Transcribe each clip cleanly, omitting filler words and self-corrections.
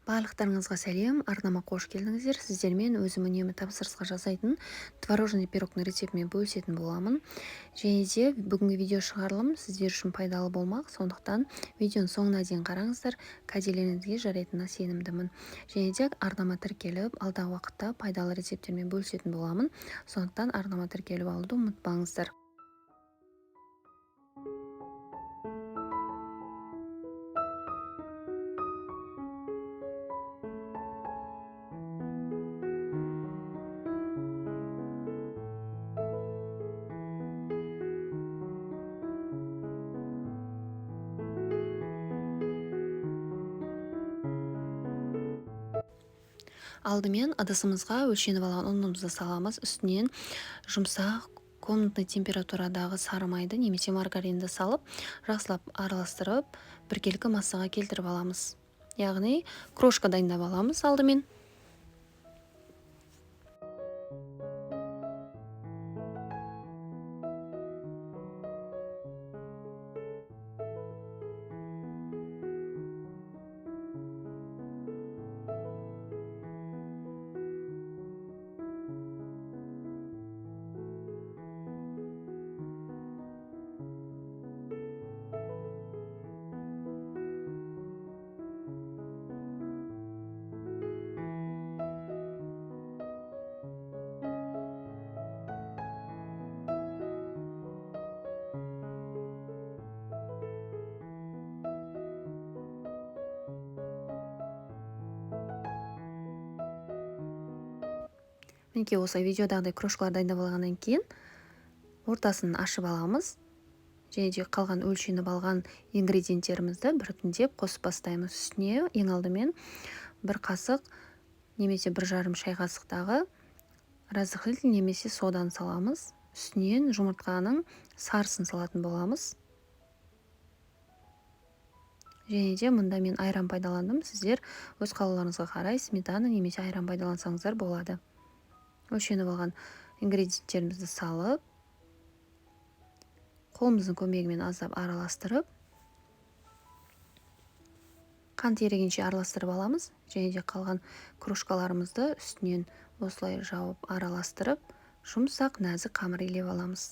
Барлықтарыңызға сәлем, арнама қош келдіңіздер. Сіздермен өзім үнемі тапсырысқа жасайтын творожный пирогтың рецептімен бөлісетін боламын. Және де бүгінгі видео шығарылым сіздер үшін пайдалы болмақ, сондықтан видеоның соңына дейін қараңыздар, кәделеріңізге жарайтынына сенімдімін. Және де арнама тіркеліп, алдағы уақытта пайдалы рецепттермен бөлісетін боламын. Сондықтан арнама тіркеліп алуды ұмытпаңыздар. Алдымен ыдысымызға өлшеніп алған ұнымызды саламыз. Үстінен жұмсақ комнатный температурадағы сары майды немесе маргаринді салып, жақсылап араластырып, біркелкі массаға келтіріп аламыз. Яғни крошка дайындап аламыз алдымен. Мінекей осылай видеодағыдай крошкалар дайындап алғаннан кейін ортасын ашып аламыз. Және де қалған өлшеніп алған ингредиенттерімізді біртіндеп қосып бастаймыз. Үстіне ең алдымен бір қасық немесе бір жарым шай қасықтағы разрыхлитель немесе соданы саламыз. Үстінен жұмыртқаның сарысын салатын боламыз. Және де мұнда мен айран пайдаландым. Сіздер өз қалауларыңызға қарай сметана немесе айран пайдалансаңыздар болады. Өлшеніп алған ингредиенттерімізді салып, қолымыздың көмегімен аздап араластырып, қант ерігенше араластырып аламыз. Және де қалған крошкаларымызды үстінен осылай жауып араластырып, жұмсақ нәзік қамыр илеп аламыз.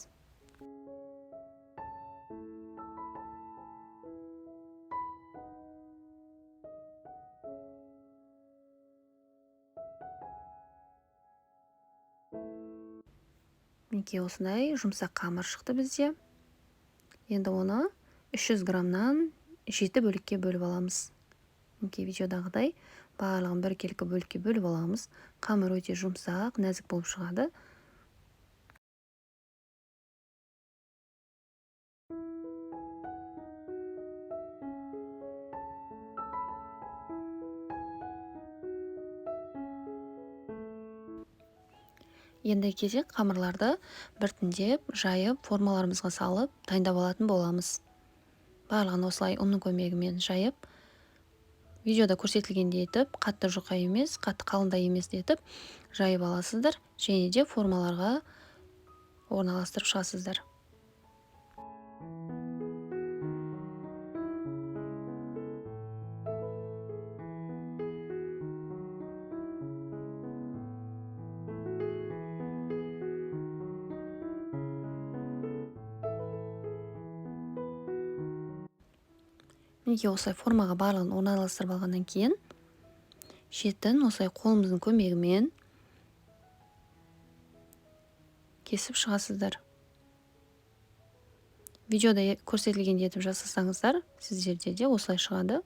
Мінекей осындай жұмсақ қамыр шықты бізде. Енді оны 300 граммнан 7 бөлікке бөліп аламыз. Мінекей видеодағыдай барлығын біркелкі бөлікке бөліп аламыз. Қамыр өте жұмсақ, нәзік болып шығады. Енді кезек қамырларды біртіндеп жайып, формаларымызға салып, дайындап алатын боламыз. Барлығын осылай ұнның көмегімен жайып, видеода көрсетілгендей етіп, қатты жұқа емес, қатты қалың да емес етіп жайып аласыздар. Және де формаларға орналастырып шығасыздар. Мінекей осылай формаға барлығын орналастырып алғаннан кейін шетін осылай қолымыздың көмегімен кесіп шығасыздар. Видеода көрсетілгендей етіп жасасаңыздар, сіздерде де осылай шығады.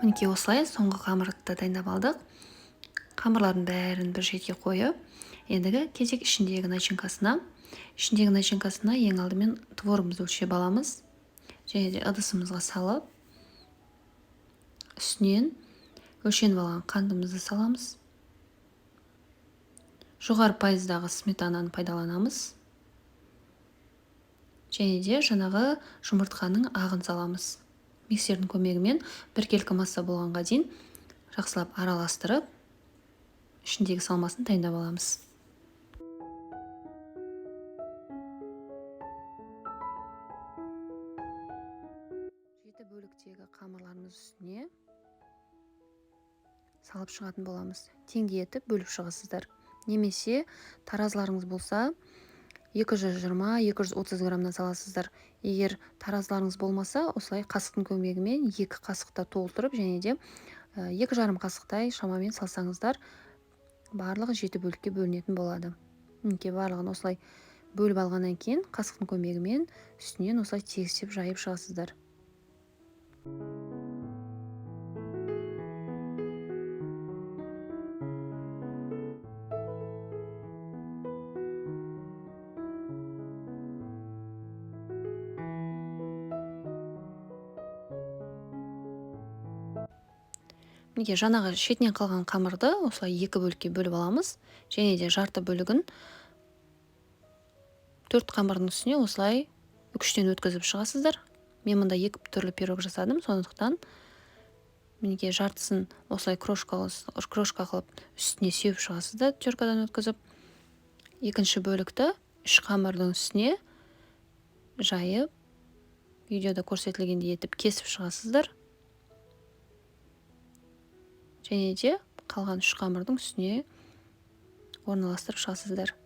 Мінекей, осылай соңғы қамырды да дайындап алдық. Қамырлардың бәрін бір шетке қойып, ендігі кезек ішіндегі начинкасына. Ішіндегі начинкасына ең алдымен творогымызды өлшеп аламыз және де ыдысымызға салып, үстінен өлшеніп алған қантымызды саламыз. Жоғары пайыздағы сметананы пайдаланамыз. Және де жаңағы жұмыртқаның ағын саламыз. Миксердің көмегімен біркелкі масса болғанға дейін жақсылап араластырып, ішіндегі салмасын дайындап аламыз. Жеті бөліктегі қамырларымыз үстіне салып шығатын боламыз. Теңдей етіп бөліп шығасыздар. Немесе таразыларыңыз болса, 220-230 граммнан саласыздар. Егер таразыларыңыз болмаса, осылай қасықтың көмегімен 2 қасықта толтырып, және де 2,5 қасықтай шамамен салсаңыздар, барлығы 7 бөлікке бөлінетін болады. Мінекей, барлығын осылай бөліп алғаннан кейін қасықтың көмегімен үстінен осылай тегістеп жайып шығасыздар. Мінекей, жаңағы шетінен қалған қамырды осылай 2 бөлікке бөліп аламыз. Және де жарты бөлігін 4 қамырдың үстіне осылай үкіштен өткізіп шығасыздар. Мен мында 2 түрлі пирог жасадым, сондықтан мінекей жартысын осылай крошка қылып үстіне сеуіп шығасыздар, теркадан өткізіп. Екінші бөлікті 3 қамырдың үстіне жайып, видеода көрсетілгендей етіп кесіп шығасыздар. Және де қалған 3 қамырдың үстіне орналастырып шығасыздар.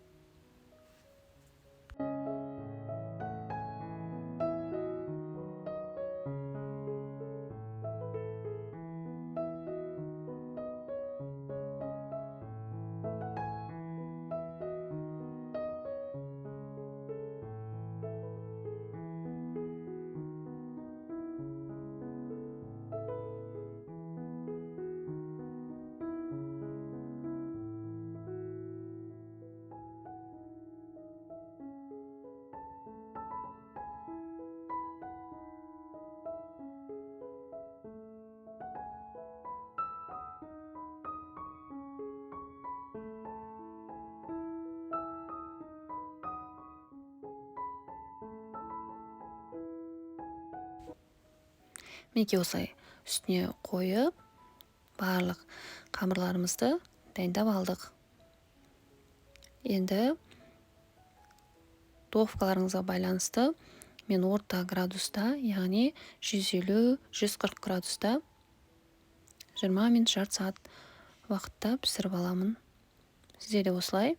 Мінекей, осылай үстіне қойып, барлық қамырларымызды дайындап алдық. Енді духовкаларыңызға байланысты мен орта градуста, яғни 150-140 градуста 20 минут жарты сағат уақытта пісіріп аламын. Сіздер де осылай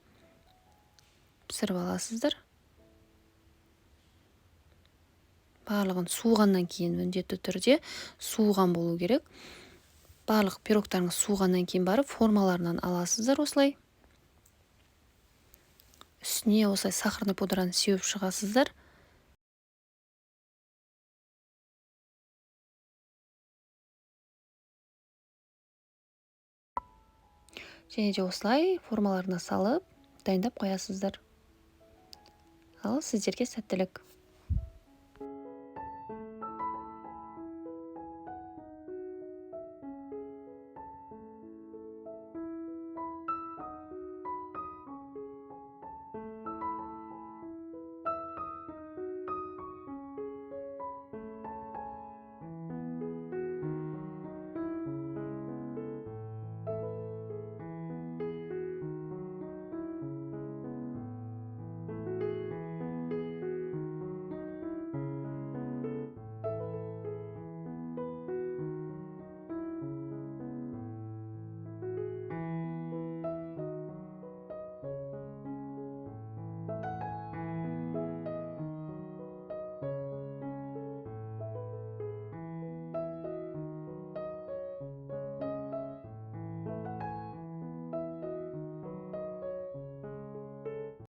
пісіріп аласыздар. Барлығын суығаннан кейін, міндетті түрде суыған болу керек. Барлық пирогтарыңыз суығаннан кейін барып формаларынан аласыздар осылай. Үстіне осылай сахарный пудраны сеуіп шығасыздар. Және де осылай формаларына салып дайындап қоясыздар. Ал сіздерге сәттілік.